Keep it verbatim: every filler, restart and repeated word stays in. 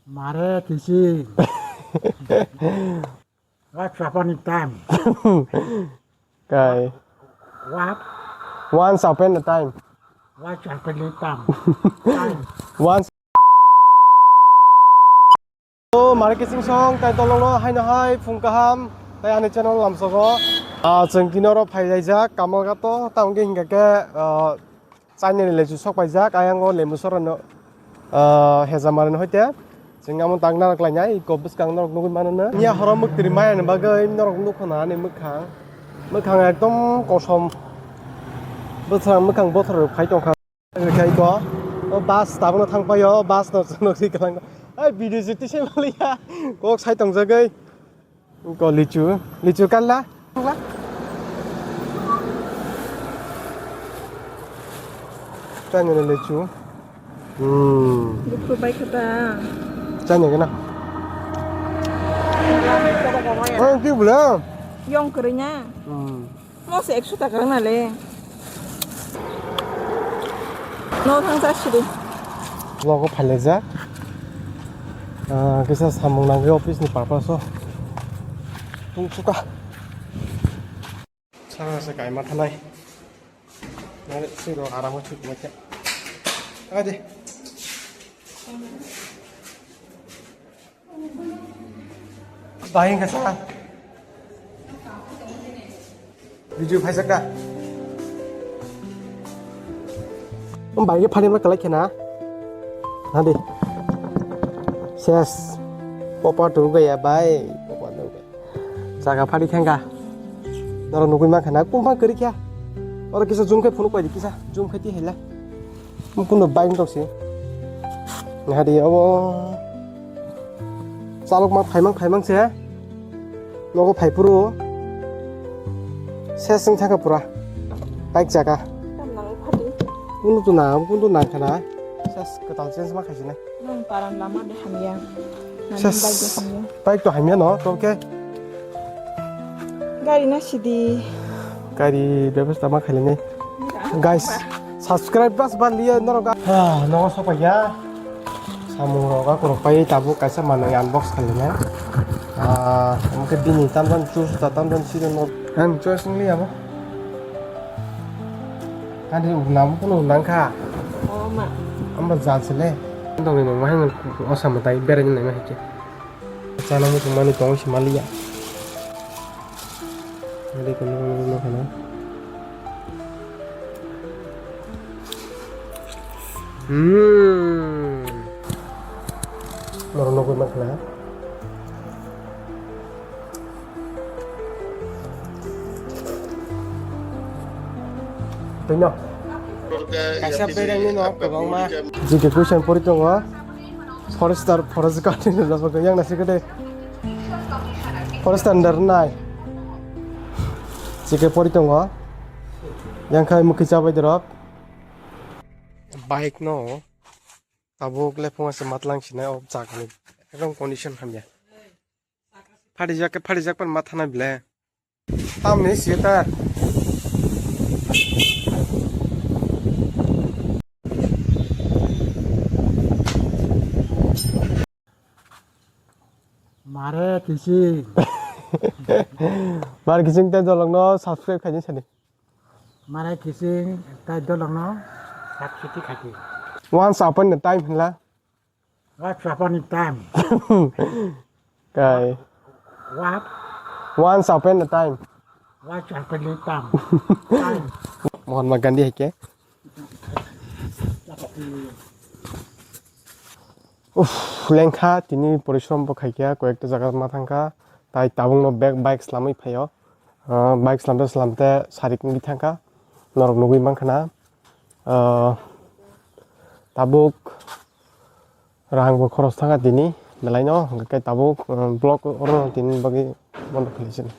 Mare kisi. What's happening time? Kai. What? Once upon a time. What's happening time? Time. Once. Oh, mare kising song, tai tolong no, hai no hai, phung kaham, tai ani channel lamsogo. Ah, chwng kino ro phai laijak, Kamalghat o, tamo khe hingka khe, ah, China ni lechu sok paijak, ayang o lemu sora no, ah, hejamari no hoite. Chwng amo tang narwk lainai, iko bwskang norok nugwi mano no. Nya horo mwktwiri maya ni bagwi norok nukho na ani mwkhang. Mwkhang ekdom kosom. Bwswrang mwkhang bothor phai tongkha. Khai ko, o bus tabukno thang paio, o bus no chwng nukgwi kwlango. Ai, video shoot tisai maliya. Kok sai tongjagwi. Ko lichu, lichu kanla. Tanya lichu. Hmm. Dukhu bai kata. Tanya kena. Oh, ki bula. Yong kerinya. Hmm. Mose ekso taka wng nale. No thang sa sidi. Logo phailajak. Ah, kisa samung nangwi office ni purpose o. Tungsuka. Sara se kaima thanai. Nare siro aramo chuk mate. Ade. Bahing kasa. Video phaijak da. Om bai ke phani ma kalai khena. Nadi. Ses. Popa tu gaya bai. Popa tu gaya. Jaga phari khengka. Noro nugui ma khena. Kumpang kari kya. Oro kisa zoom khe phunuk pai di kisa. Zoom khe ti hela. Kuno bike tok si. Nahadi abo. Chalok ma phaimang phaimang se. Nogo phai puru. Ses wng thaka pura. Bike jaga. Tam nang phadi. Kuno tu na, kuno tu nang khana. Ses kwtal change ma khaisina. Nang paran lama de hamya. Nang Ses. Bike de hamya. Bike to hamya no, to ke. Gari na sidi. Gari bebasta ma khailini. Guys, subscribe bas ba liya norok. Ah, nogo sopaiya. Samung rok akorok pai tabuk kaisa manwi unbox khailini. Ah, mungkin bini tamdan chus ta tamdan sida no. Ang choice ngi liya mo. Kan di unam kuno nangkha. Oh, ma. Amba jal sele. Dong ni nang mahai ngan osam tai bereng nai mahai ke. Chana muchung mani tong si maliya. Ada kena kena kena. Hmm. Moro nogoi ma kena. Tino. Kaisa bereng ni no kwbangma. G K question pori tongo. Forester, forest guard ni rwjak yang nasi kede. Forester under nai. G K pori tongo. Yang khai mukhi chabai dorok. Bike no. Tabuk lephung ase matlang sinai o chakni. Ekdom condition hamya. Pharijak khe pharijak pan ma thanai ble. Tamni sita. Mare kising. Mare kising tei dolokno subscribe khaidi sadi. Mare kising tei dolokno subscribe khaidi. Once upon a time hinla. What's happening time? Kai. What? Once upon a time. What's happening time? Time. Mahatma Gandhi hai ke. Uff, lengkha tini porishrom bo khaikha, koyekta jaga ma thangkha, tai tabukno bag bike slamwi phaio. Ah, bike slamte slamte sarik wngwi thangkha, norok nugwi mankha na. Ah, tabuk rang bo khoros thangkha tini, belaino, hwnkhe tabuk, ah, vlog oro tini bagwi bondo khailaisin.